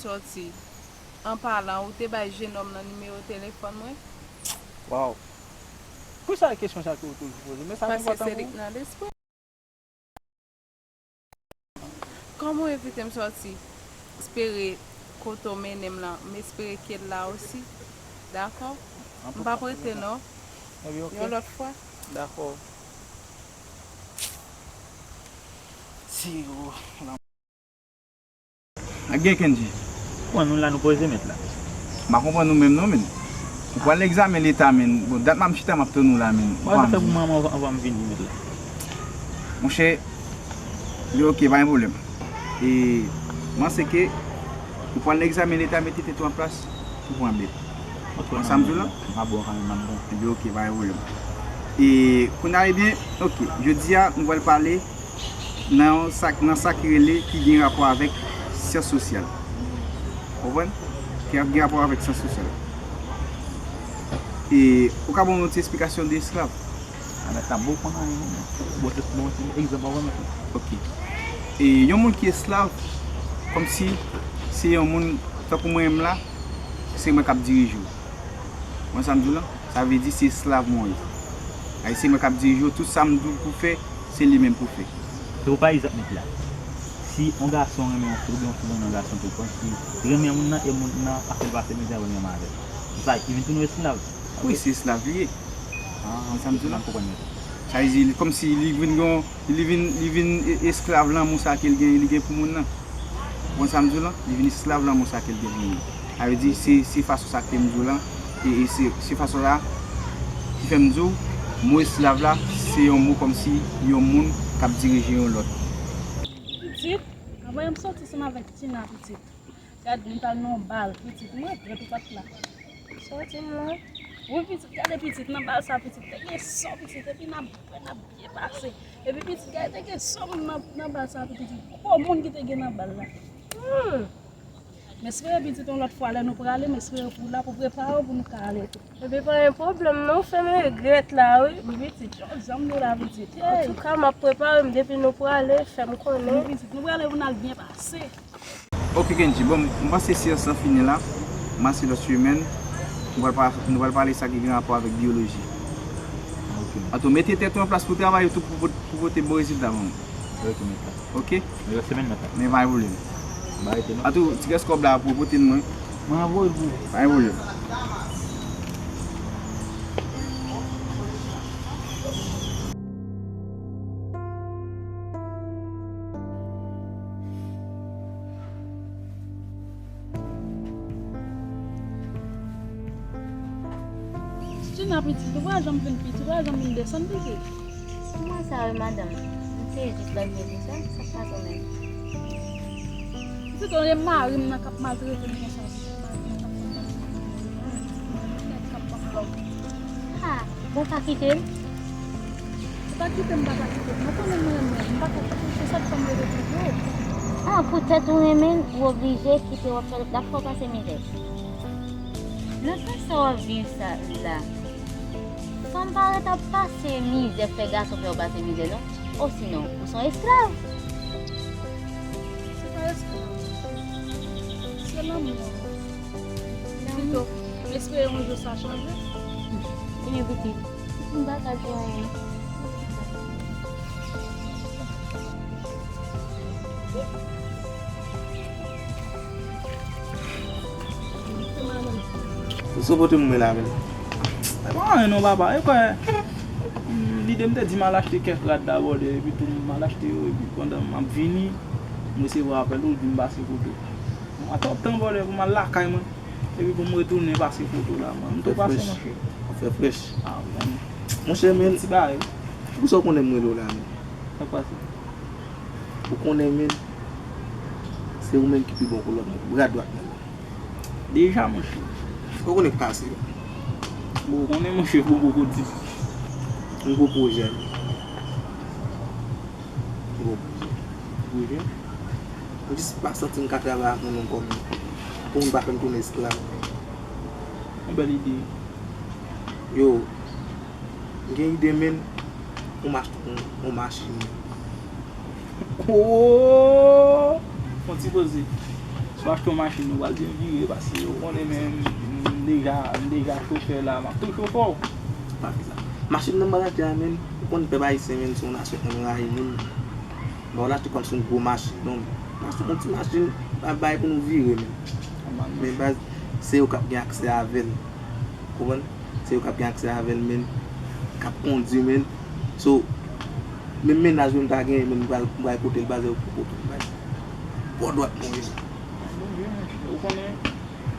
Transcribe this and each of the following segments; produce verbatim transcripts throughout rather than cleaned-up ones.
Sòti. An palan, ou te bay jenòm nan nimewo telefòn mwen? Waw. Poukisa kesyon sa ke ou toujou poze? Men sa ki enpòtan pou ou? Paske se li k nan lespri. Kòman w envite m sòti? Espere kote w mennen m lan, m espere ke l la osi. Dakò? M p ap rete non. Yon lòt fwa. Dakò. Si ou Ak gen Kendji. Bon, nou la nou poze mèt la. M pa konprann ou menm non, menn. Ou pral egzamen leta, menn. Bon, dat m ap chita, m ap tann ou la, menn. Ou pa fè pou mwen anvan, anvan m vini mèt la. Monchè, li oke, pa gen pwoblèm. E, m panse ke ou pral egzamen leta, mete tèt ou an plas pou pran bèt. Ou konn sa m di w la? M pa bon kanmenm, m ap bon. Ebyen, oke, pa gen pwoblèm. E, kounye a, ebyen, oke, jodi a, nou pral pale nan yon sa, nan sa ki rele, ki gen rapò avèk syans sosyal. Ou konprann? Ki ap gen rapò avèk syans sosyal. E, ou ka ban mwen yon ti esplikasyon de esklav? A, mèt la, bon, konn anyen, non. Bon, se, bon, se egzanp, ou konprann? Ok. E, yon moun ki esklav, kòmsi se yon moun, tankou mwen menm la, se mwen k ap dirije w. Ou konn sa m di w lan? Sa vle di se esklav mwen ye. Ay, se mwen k ap dirije w, tout sa m di w pou fè, se li menm pou fè. Se pou pa egzanp mèt la. Si yon gason renmen yon fi, oubyen yon fi renmen yon gason tout bon, si renmen moun nan, e moun nan pa fè l pase mizè, renmen avè l. Sa, li vin tounen esklav. Wi, se esklav li ye. Ah, sa m di w la. M konprann mèt la. Sa vle di, li, kòmsi li vin gen, li vin, li vin e-, esklav lanmou sa ke l gen, li gen pou moun nan. Ou konprann sa m di w lan? Li vin esklav lanmou sa ke l gen pou moun nan. Sa vle di, se, se fason sa ke m di w lan, e, e se, se fason sa ki fè m di w, mo esklav la, se yon mo kòmsi yon moun k ap dirije yon lòt. Pitit, anvan m sòti ansanm avèk Tina, pitit. Gad, nou t al nan yon bal, pitit, m regrèt ou pa t la. Sa w di m lan? Wi, pitit, gade pitit, nan bal sa, pitit, te gen son, pitit, epi n ap bwè, n ap byen pase. Epi pitit, gade, te gen son moun nan, nan bal sa, pitit, gwo moun ki te gen nan bal la. Hmm. M espere, pitit, yon lòt fwa, lè nou prale, m espere pou w la, pou prepare w, pou nou ka ale tou. Epi pa gen pwoblèm, non, fè m regrèt la, wi. Wi, pitit, jan, jan m ye la, pitit. Hey! Antouka, m ap prepare m, depi nou prale, fè m konnen. Wi, pitit, nou prale pou n al byen pase. Ok, Kendji, bon, m panse seyans lan fini la. M ap se lòt semèn. Nou pral pa-, nou pral pale sa ki gen rapò avèk byoloji. Ok. Anto, mete tèt ou an plas pou travay tou pou, pou, pou pote bon rezilta ban mwen. Ok, mèt la. Ok? Lòt semèn, mèt la. Men pa gen pwoblèm. Ba rete non. Anto, ti rès kòb la pou pote l mwen. Mwen ap voye l pou ou. Pa gen pwoblèm. Tina pitit, ou pa janm vin pitit, ou pa janm vin desann pitit. Kòman sa ye, madanm? M te jis lòt vye pou sa, sa k pase w menm? Pitit, ou e mari m nan k ap maltrete m konsa, pitit, mari m nan k ap maltrete m konsa. Nèg k ap ban m lòv. Ah, bon, pa kite l. Se pa kite m pa ta kite l. Mwen konnen m renmen l. M pa ka kite l. Se sa k fè m rete toujou. Ah, poutèt ou renmen l, ou oblije kite l, w ap fè, l ap fè w pase mizè. Nan sans sa w ap viv sa la, fanm pa ret ap pase mizè, fè gason fè w pase mizè non. Osinon, ou se yon esklav. Se pa esklav. Se lanmou an. Pito, m espere yon jou sa chanje. Ebyen, pitit, m pa ka di w anyen. Ou sou pote m mwen la menm. E pa anyen non, papa. E kwè, mm, lide m te di m al achte kèk rad dabò, epi tou m al achte yo, epi pandan m ap vini, m resevwa apèl ou, di m pase kote w. Mwen t ap tann vòlè pou m al lakay mwen. Epi pou m retounen pase kote w la, mwen. M tou pase, monchè. W ap fè frèch. Ah, men. Monchè, men. Ti bagay. Poukisa w konnen m rele w la, men? Sa k pase? Ou konnen, men. Se ou menm ki pi bon kou lòt moun. Bra dwat mwen. Deja, monchè. Ou konnen k pase. Bon, ou konnen, monchè, bon, bon, bon, di. M gwo pwojè. Bon. Pwojè? M jis pa santi m ka travay ak moun ankò, men. Pou moun pa fè m tounen esklav. Yon bèl ide. Yo, m gen ide, men, pou m achte yon, yon machin. Oh! Fè yon ti poze. Si w achte yon machin, nou pral di m vire, paske ou konnen, men m deja, m deja chofè la, m ap tou chofè w. Pa fè sa. Machin nan m pral achte a, menm, ou konn pèp ayisyen, menm, se yon nasyon ki rayi moun. Bon, w achte kòm se yon gwo machin, non. Machin, yon ti machin, pa bay pou nou vire, menm. Men baz, se yo k ap gen aksè avè l. Konprann? Se yo k ap gen aksè avè l, menm, k ap kondui, menm. So, menm mennaj mwen m ta genyen, menm, m pral, m pral pote l, baz, yo pou pote l, baz. Bò dwat mwen ye. Ou konnen,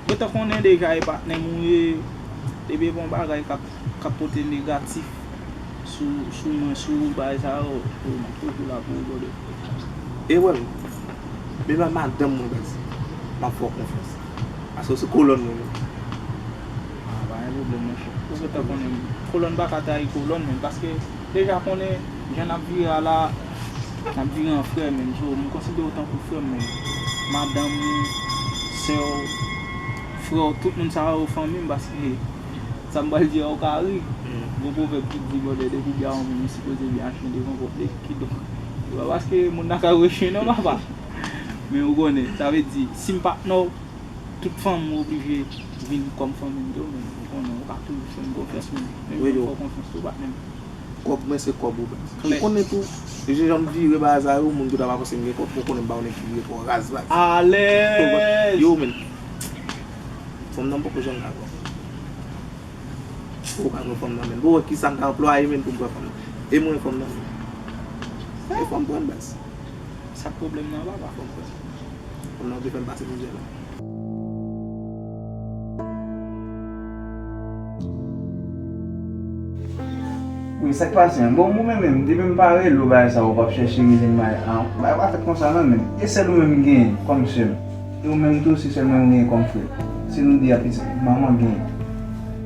yo te konnen deja e patnè m ou ye, depi e pa yon bagay k ap, k ap pote negatif sou, sou mwen, sou bagay sa yo, m ap toujou la pou ou, brother. E wè, menm madanm mwen, baz, m ap fè w konfyans. Paske w se kolòn mwen menm. Ah, pa gen pwoblèm, monchè. Ou gentan konnen, kolòn pa ka trayi kolòn, menm, paske deja konnen jan n ap vire a la, n ap vire an frè, menm. So, m konsidere w tankou frè m, menm. Madanm ou, sè w, frè w, tout moun sa yo fanmi m, paske sa m pral di a, ou ka ri. Gon pwovèb ki di, brother, depi bya yon moun, ou sipoze byen achte devan pòt li. Kidonk, se pa paske moun nan ka reche non, papa. Men ou konnen, sa vle di, si m patnè w, tout fanmi w oblije vin kòm fanmi m tou, men ou konnen, ou ka toujou fè m konfyans, men, men wi, fè w konfyans tou, patnè m. Kòb mwen se kòb ou, baz. Ou konnen tou, jan m vire bagay sa yo, moun ki ta pa panse m gen kòb, mwen konnen m pa konnen ki vire twò raz, baz. Alèz! Yo, men. Fanm nan poko janm ka pran. Ou pa pran fanm nan, men. Bon, wè kisa m ta anplwaye, men, pou m pran fanm nan. E mwen, fanm nan, men. E fanm pran, baz. Sa k pwoblèm nan, papa? Fanm pran. Fanm nan te fè m pase mizè la. Wi, sa k pase an? Bon, ou menm menm, depi m pa rele w bagay sa, ou p ap chèche rele m bagay, an, bagay pa fèt konsa non, menm. E sèl ou menm m genyen kòm sè m. E ou menm tou, se sèl mwen ou genyen kòm frè. Se nou de a pitit manman genyen.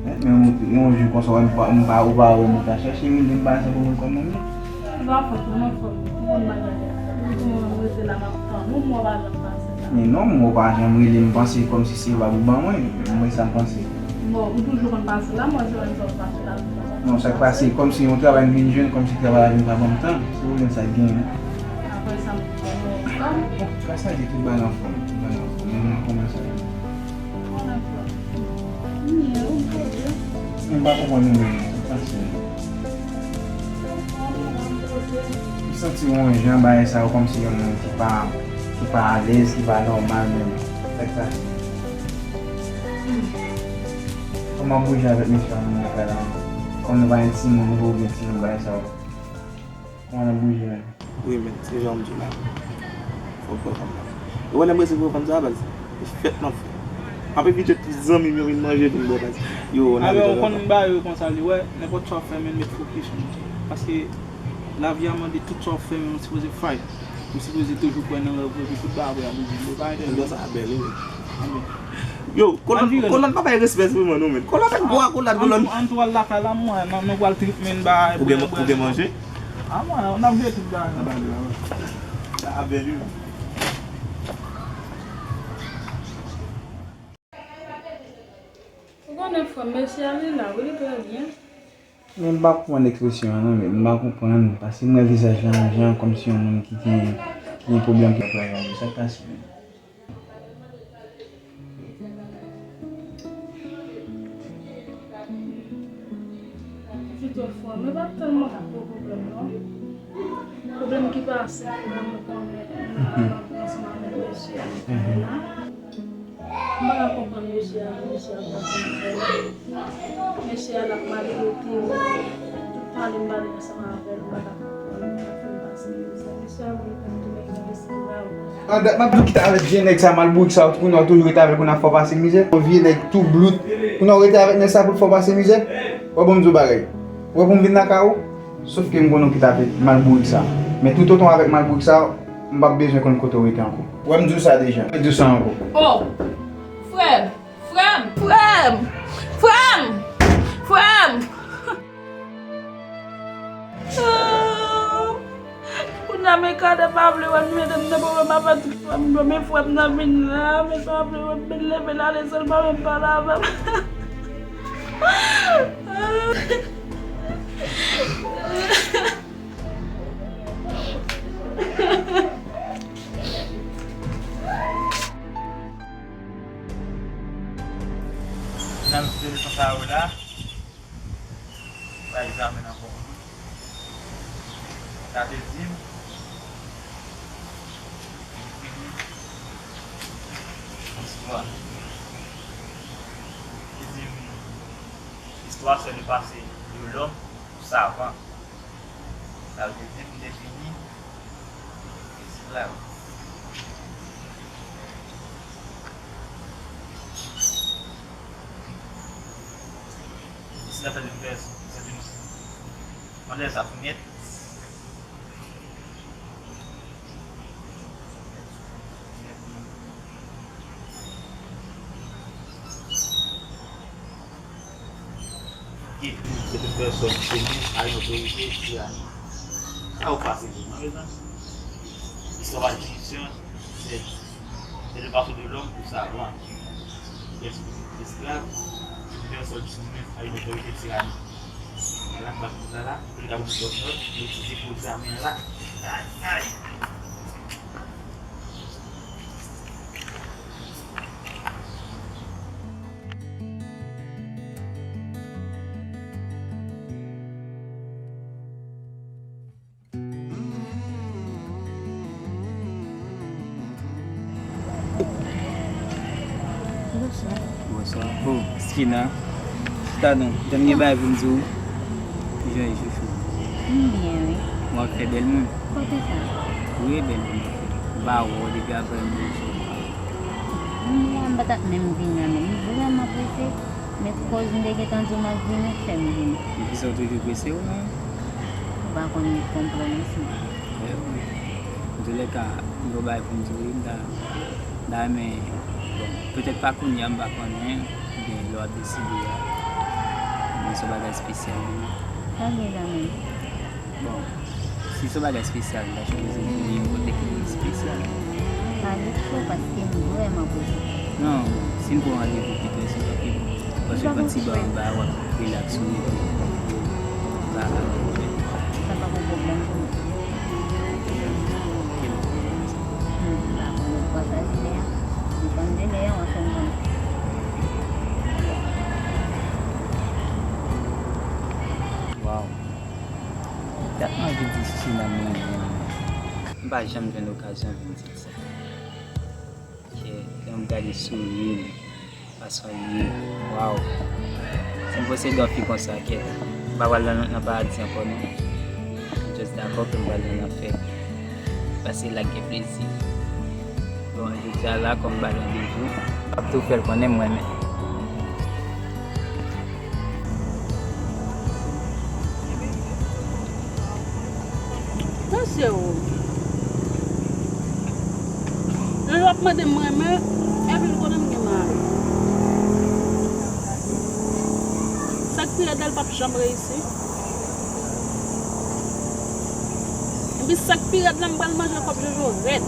Men, men yon, yon jou konsa, w pa, m pa, ou pa wè m, ou ta chèche rele m bagay sa pou mwen kòm moun. Ou pa fòt, ou nan fòm, ou konn bagay la. Ou konn rete la, m ap tann ou, mwen pa janm pase la. Men non, mwen pa janm rele m panse kòmsi se vag ou ban mwen, mwen sa m panse. Bon, ou toujou konn pase la, mwen se menm sa ou pase la, ou pase la. Non, sa k pase, kòmsi yon travay m vin jwenn, kòmsi travay la vin pa ban m tan, se ou menm sa k genyen. Apre sa, m konn ou ansanm. Bon, ka sa di tout bagay anfòm, tout bagay anfòm, mwen mwen konn sa. Mwen anfòm. Mwen, ou poze. Mwen pa konprann ou menm, sa k pase. M santi yon jan bagay sa yo kòmsi yon moun ki pa, ki pa alèz, ki pa nòmal menm. Sa k pase? Kòman bouje avèk mesye a menm nan kay la menm? Kòm nou pa gen timoun, nou poko gen timoun bagay sa yo. Kòman n ap bouje menm? Wi, men, se jan w di la. Fòk pran fanm nan. Ou wè lè m resi pran fanm sa, baz, e fèt m ap fè. M ap envite tout zanmi m yo vin manje, vin bwè, baz. Yo, n ale. Alò, ou konn bagay yo konsa li, wè, nenpòt sa w ap fè, men met fokis ou. Paske lavi a mande tout sa w ap fè, men ou sipoze fight. Ou sipoze toujou kwè nan rèv ou, epi tout bagay ap bouje. Yo, pa entèlijan. Sa bèl, wi. Yo, kolòn, kolòn pa bay respè sou mwen, non, men. Kolòn ak bwa, kolòn, kolòn. Ann tou al lakay la, mwen, nou pral trip, men, bagay. Ou gen, ou gen manje? A mwen, n ap jwe tout bagay nan pale la. Sa bèl, wi. Ou konnen frè m, mesye a li la, wi, li trè byen. Men m pa konprann ekspresyon an, non, men m pa konprann, paske m wè vizaj la yon jan, kòmsi yon moun ki gen, ki gen pwoblèm, ki ap travay, sa k pase menm? Pito frè m, men pa tèlman gwo pwoblèm non. Pwoblèm ki pase, pwoblèm nou konnen, nou ansanm avèk mesye a, la. M pa ka konprann mesye a, mesye a pa konn fè. Mesye a l ap maltrete m. Tout pale m pale ansanm avè l, m pa ka konprann. Mesye a vle fè m tounen yon esklav. An dat m ap di w kite avèk vye nèg sa malbourik sa, kounye a w toujou rete avè l, kounye a fè w pase mizè. Yon vye nèg tou blout, kounye a w rete avèk nèg sa pou l fè w pase mizè. W ap ban m di w bagay. W ap ban m vin lakay ou. Sof ke m konnen w kite avèk malbourik sa. Men toutotan w avèk malbourik sa, m p ap bezwen konn kote w rete ankò. W ap di w sa deja. M di w sa ankò. Oh! Frè m! Frè m! Frè m! Frè m! Frè m! Kounye a men Kadè pa vle wè m, men m te pwoblèm avè tout frè m yo, men frè m nan vin la, men pa vle wè m, men leve l ale sèlman, men pale avè m. Nan de leson sa yo la, pa egzamine ankò. Sa te di m, li fini istwa. Li di m, istwa se le pase de lòm ou savan. Sa vle di m defini esklav. Esklav se yon pèsonn, se yon, mwen lè sa pou mèt. Ki se tout pèsonn soumèt a yon otorite tiranik. Sa yo pase pou mwen, mezanmi. Istwa pa diskisyon, se, se le pase de lòm ou savan. Esklav, se tout pèsonn soumèt a yon otorite tiranik. Mwen la, m bat pou sa la, pou li ka pou m dòt nòt, m itilize pou egzamen an la. Ay, ay! Bonswa. Bonswa. Oh, Skina. Chita non. Jan m gen bagay pou m di w. Kijan w ye, chouchou? M byen, wi. W ap fè bèl moun. Kote sa? Wi, bèl moun. M pa wè w depi aprè midi. M la, m pa t ap menm vin la menm. M vrèman prese. Men koz m te gentan di w m ap vini, fè m vini. Poukisa w toujou prese w menm? Ou pa konn konprann, wi. Antoulèka, m gen yon bagay pou m di w, wi, m ta, m ta renmen, bon, petèt pa kounye a, m pa konnen, oubyen lè w ap deside a, men se yon bagay espesyal, wi. Sa gen la menm? Bon, si se yon bagay espesyal, m ta sipoze vini yon kote ki espesyal. Pale cho, paske m vrèman prese. Non, si n pran randevou pi trè, se pa pi bon. Paske pran ti ba anba a, w ap rilaks ou epi ba a. Sa pa gen pwoblèm pou mwen. Ki pwoblèm sa? Hmm, m pa konnen, w a chwazi lè a. Depann de lè a, w a fè m konnen. Waw. Dat m anvi di China m renmen l. M pa janm jwenn okazyon vin di l sa. Ke lè m gade souri l, fason l ye, waw. Si m posede yon fi konsa, kèt, m pa pral nan, nan paradi ankò non. M just dakò ke m pral nan lanfè. Paske l ap gen plezi. Bon, jodi a la, kòm m ba l randevou, m ap tou fè l konnen m renmen l. Mesye o. Lè l ap mande m renmen, epi l konnen m gen mari. Sa k pi rèd la, l p ap janm reyisi. Epi sa k pi rèd la, m pral manje kòb Jojo rèd.